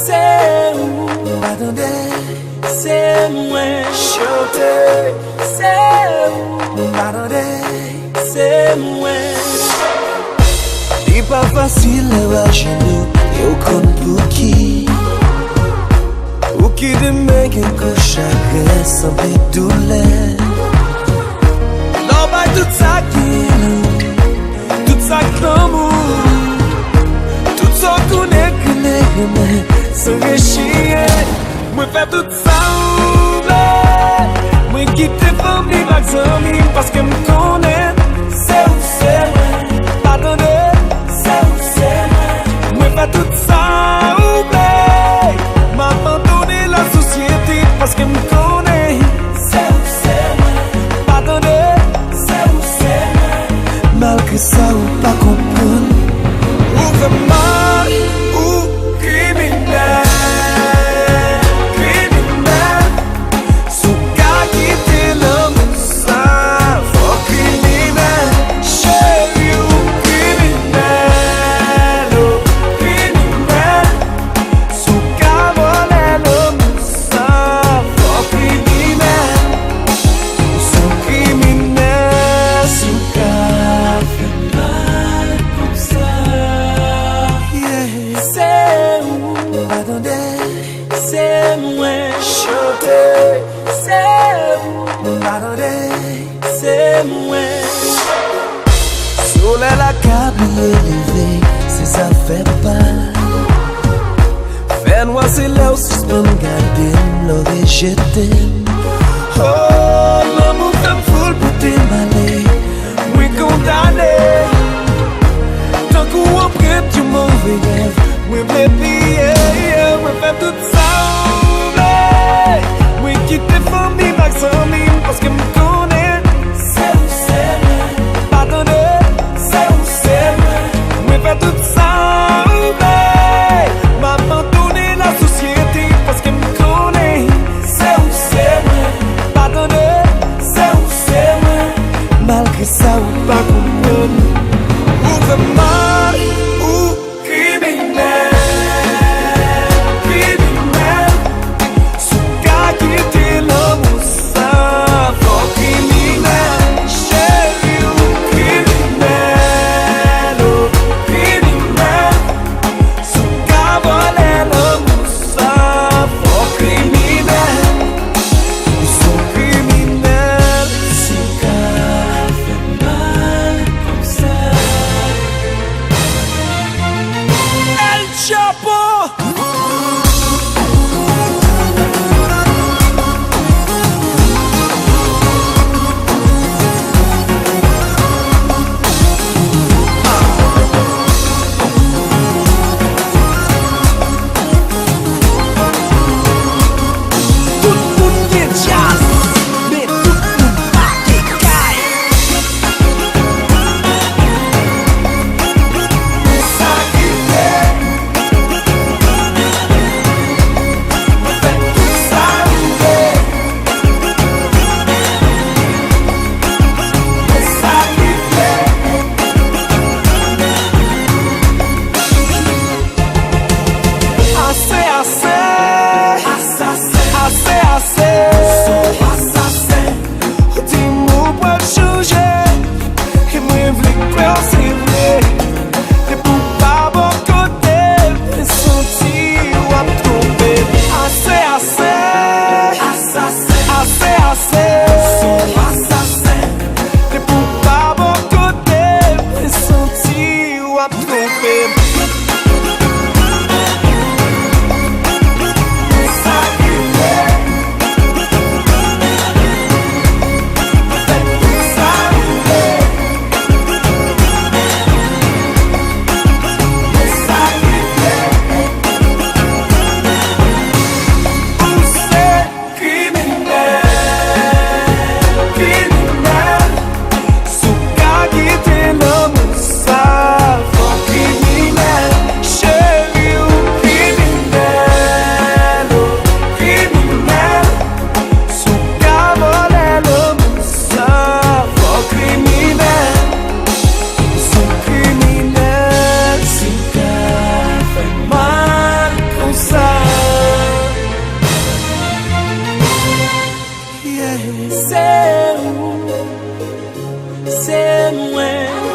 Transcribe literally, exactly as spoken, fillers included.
Se ou, m pa tande, se mwen. Chante. Se ou, m pa tande, se mwen. Li pa fasil lè w ajenou e w konn pouki. Ou kite men gen gwo chagren sanble doulè. Lè w bay tout sa k gen nan ou, tout sa k lanmou, tout sa w konnen, konnen, renmen san rechire. Mwen fè tout sa ou vle. Mwen kite fanmi m ak zanmi m paske m konnen se ou se mwen. Pa tande, se ou se mwen. Mwen fè tout sa ou vle. M abandone lasosyete paske m konnen se ou se mwen. Pa tande, se ou se mwen. Malgre sa ou pa konprann. Ou fè m mal, ou kriminèl, kriminèl. Si w ka kite lanmou sa, fò w kriminèl. Cheri, ou kriminèl, ou kriminèl. Si w ka vòlè lanmou sa, fò w kriminèl. Ou se yon kriminèl, si w ka fè mal konsa. Yeah. Se ou, pa tande, se mwen. Chante. Se ou, pa tande, se mwen. Solèy la ka bliye leve, se sa l fè pa. Fènwa se lè w sispann gade m, lè w rejete m. Oh, lanmou fè m foul pote m ale. Mwen kondane tankou anprent yon move rèv. Mwen vle bliye, mwen fè tout sa ou vle. Mwen kite fanmi m ak zanmi m paske m konnen se ou se mwen. Pa tande, se ou se mwen. Mwen fè tout sa ou vle. M abandone lasosyete paske m konnen se ou se mwen. Pa tande, se ou se mwen. Malgre sa ou pa konprann. Ou fè m mal, ou kriminèl, kriminèl. Si w ka kite lanmou sa, fò w kriminèl. Cheri, ou kriminèl, ou kriminèl. Si w ka vòlè lanmou sa, fò w kriminèl. Ou se yon kriminèl. Si w ka fè m mal konsa. El Chapo! Tout moun gen djaz, men tout moun pa gen kay. Sa ki fè mwen fè tout sa ou vle. Sa ki fè Ase, ase. Ase, ase. Ase, ase. Ou di m ou pral chanje. E mwen vle kwè w se vre. Depi w pa bò kote m, mwen santi w ap twonpe m. Ase, ase. Ase, ase. Ase, ase. Depi w pa bò kote m, mwen santi w ap twonpe m. Ou se kriminèl, kriminèl. Si w ka kite lanmou sa, fò w kriminèl. Se mwen.